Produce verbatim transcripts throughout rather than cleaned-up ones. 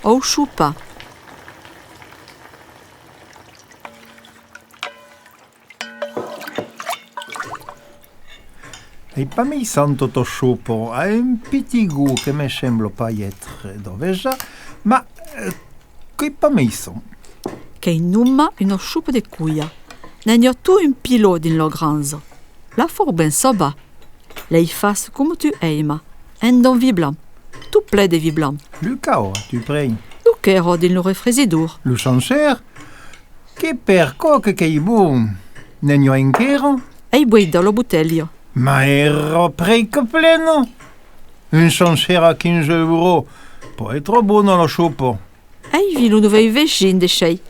au sopar. Ei pas meissant tota sopa, a un pitit gust que me sembla pas èstre d'oveja, mas, eh, qu'ei pas meissant. Qu'ei nonmàs una sopa de coia. N'i a tot un pilòt dins la granja. La fau ben sabar. L'ei fach coma tu aimas, en dont vin blanc, tot plen de vin blanc. Lu cau, a tu prei. Lu qu'èra dins lo refresidor. Lu chancèr? Que per quò que qu'ei bon, ne n'i a enquèra? Ei bueida la botelha. Mas èra prei que plena. Un chancèr a quinze euros, pòt èstre bona la sopa. Ei vist lo novèl vesin de chei.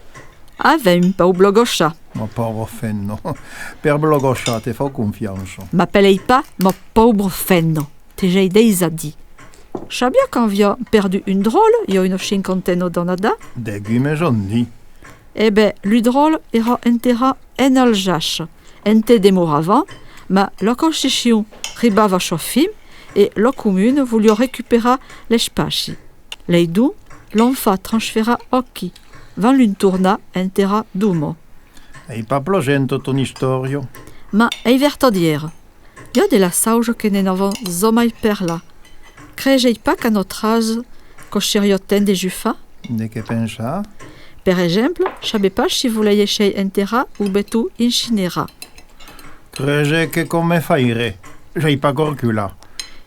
Avèm un pauc blogochat. Ma paubra femna. Per blogochat te fau confiança. M'apelei pas ma paubra femna. Te j'ei dejà dit. Sabiás qu'aviá perdut un dròlle i a una cinquantena d'annadas? Degun me j'an dit. E ben, lo dròlle èra enterrat en Aljàs, ente demoravan, mas la concession ribava a sa fin e la comuna voliá recuperar l'espaci. Leidonc, l'an fach transferar aquí, van l'un tornar enterrar doman. Ei pas plasenta ton istòria. Mas ei vertadiera. I a de las chausas que ne n'avon jamai parlat. Cresei pas qu'a nòstre atge quò seriá temps de jufar? De qué pensar? Per exemple, sabe pas si volei èsser enterrat o ben tot incinerat. Crese que quò me fairé. J'ei pas calculat.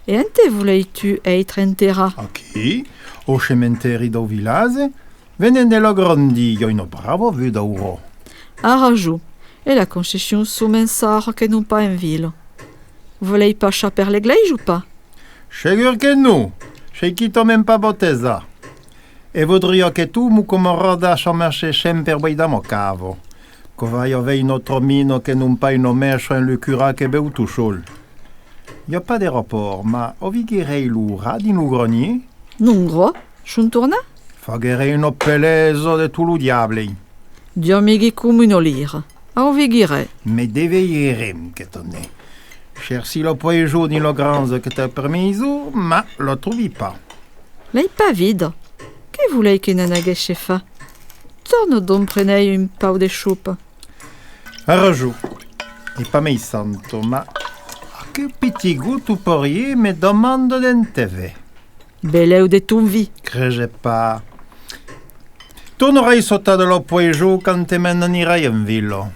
E ente volei-tu èstre enterrat? Aquí, au cementèri dau vilatge, venent de l'agrandir, i a una brava vuda aura. A rajon, e la concession son mens chara que non pas en vila. Volei passar per l'egleisa o pas? Segur que non, sei quitament pas batejat. E vodria que tots mos camaradas s'amassen sempre bueida ma cava. Quò vai aver una autra mina que non pas una messa en lo curat que beu tot sol. I a pas de rapòrt, mas auviguerei lo rat dins lo granier? Non, gros, son tornat? Faguerei una pelesa de tot lo diable. Deu amigui coma una lira. Auviguerei. Me deveirem que torne. Cherci la poison dins la granja que t'ai permesa, mas la trobi pas. L'ai pas vida. Que volei que n'anaguèsse far? Torna donc prener un pauc de sopa. A rajon. E pas meissanta, mas aqueu pitit gust tot parier me demanda d'en te ver. Belèu de ton vin. Crese pas. Tornarai sautar de la poison quand te me n'anirai en vila.